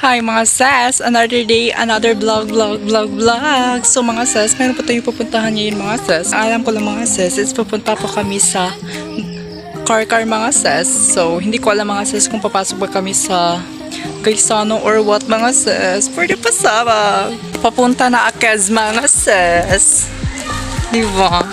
Hi, mga sis! Another day, another vlog, vlog, vlog, vlog. So, mga sis, meron po tayong pupuntahan ngayon, mga sis. Alam ko lang, mga sis, is pupunta po kami sa Carcar, mga sis. So, hindi ko alam, mga sis, kung papasok ba kami sa Gaisano or what, mga sis. For the pasabag. Papunta na Akez, mga sis. Di ba?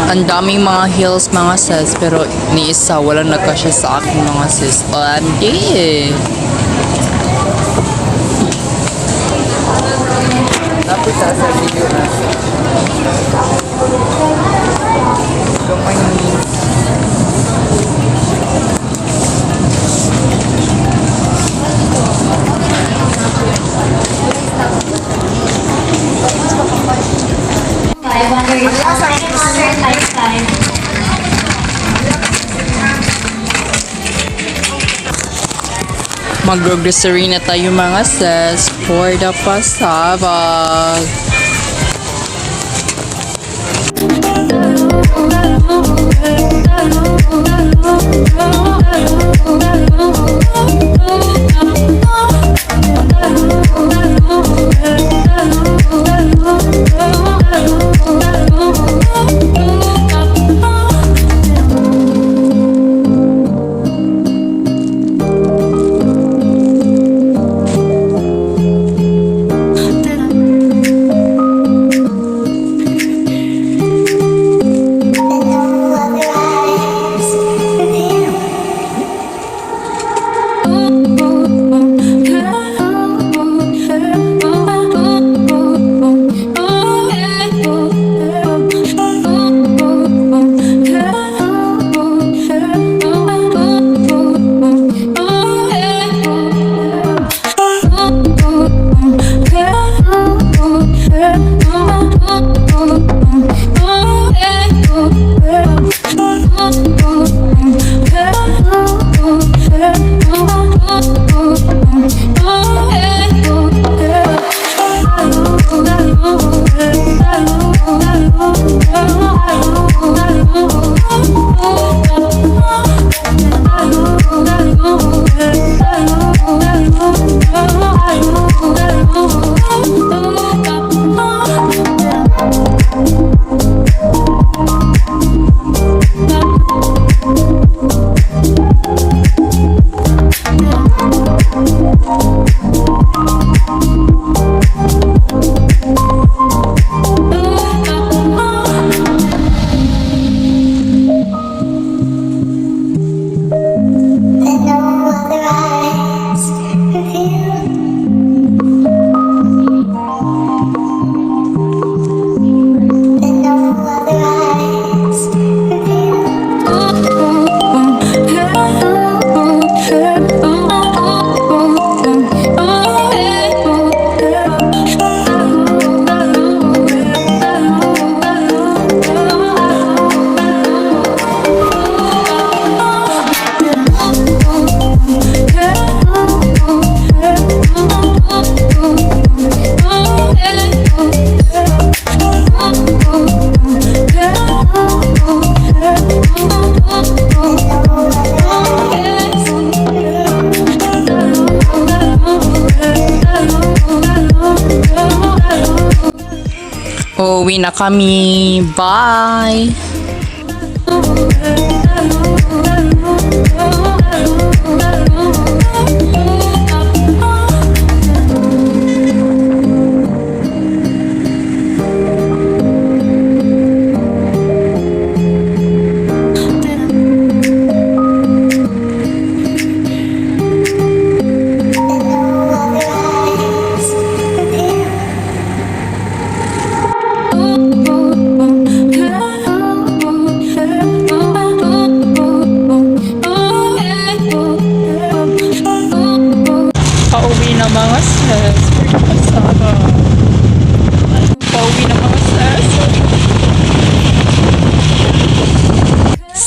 Ang daming mga heels, mga sis, pero ni isa walang nagkasya sa akin, mga sis. OMG! Tapos sa video na. Gamay. Five hundred, 700 times five. Mag-grocery na tayo, mga sis, for the pasabag. And no other eyes reveal. And no other eyes reveal. Uuwi na kami. Bye!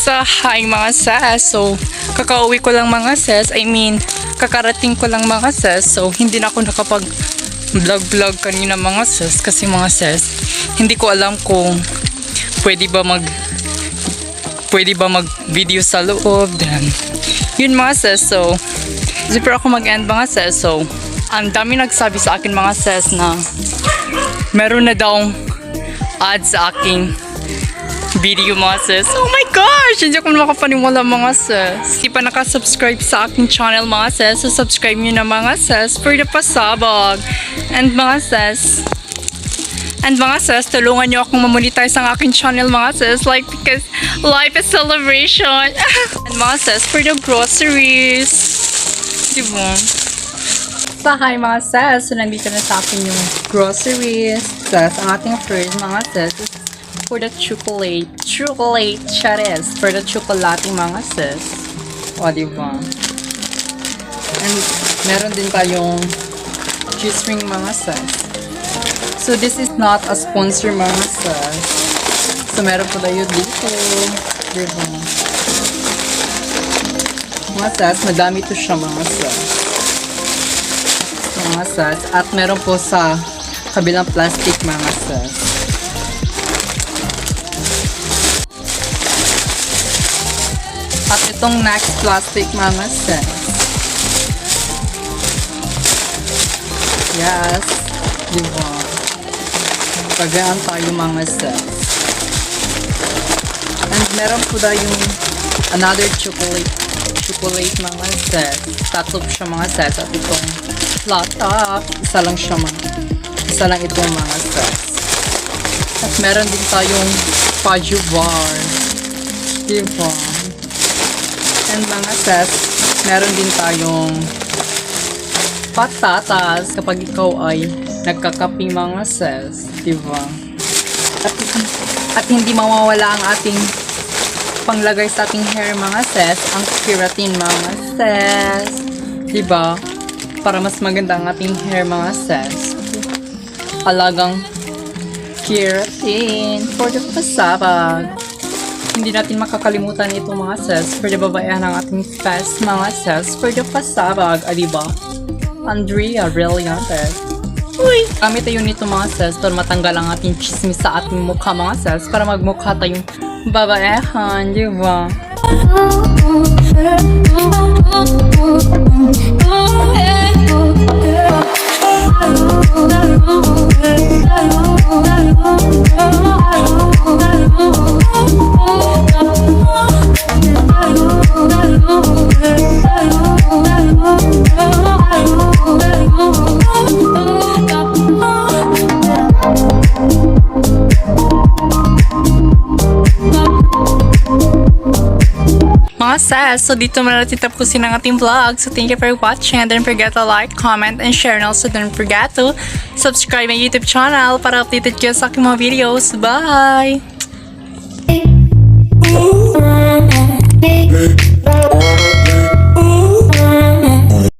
So, hi, mga sis. So, kakauwi ko lang, mga sis. I mean, kakarating ko lang, mga sis. So, hindi na ako nakapag vlog-vlog kanina, mga sis. Kasi, mga sis, hindi ko alam kung pwede ba mag video sa loob. Then, yun, mga sis. So, before ako mag-end, mga sis. So, ang dami nagsabi sa akin, mga sis, na meron na daw ad sa aking video, mga sis. Oh my gosh! Hindi ako makapaniwala, mga sis. Hindi pa nakasubscribe sa aking channel, mga sis. So subscribe nyo na, mga sis, for the pasabog. And mga sis, tulungan nyo akong mamonetize ang aking channel, mga sis. Like, because life is celebration. And mga sis, for the groceries. Diba? So, hi, mga sis. So, nandito na sa akin yung groceries. Sis, ang ating first, mga sis, is for the chocolate. Chocolate, chares. For the chocolate, mga sis. O, diba? And meron din tayong cheese ring, mga sis. So, this is not a sponsor, mga sis. So, meron po tayo dito. Diba? Mga sis, madami to siya, mga sis. So, mga sis. At meron po sa kabilang plastic, mga sis. At itong next plastic, mga sis. Yes. Diba? Pagaan tayo, mga sis. And meron po tayong another chocolate, mga sis. Tatlo siya, mga sis. At itong flat top. Isa lang itong, mga sis. At meron din tayong fudge bar. Diba? And mga sis, meron din tayong patatas kapag ikaw ay nagkakape, mga sis. Diba? At hindi mawawala ang ating panglagay sa ating hair, mga sis, ang keratin, mga sis. Diba? Para mas maganda ang ating hair, mga sis. Alagang keratin for the pasabag. Hindi natin makakalimutan ito, mga sis, for the babaehan ng ating fest, mga sis, for the pasabag, ah, diba? Andrea Brillantes. Uy! Gamit tayo nito, mga sis, para matanggal ang ating chismis sa ating mukha, mga sis, para magmukha tayong babaehan, di ba? Mga sis, so dito muna natin tapusin ang ating vlog. So thank you for watching and don't forget to like, comment, and share. And also don't forget to subscribe my YouTube channel para updated kayo sa aking mga videos. Bye! Big.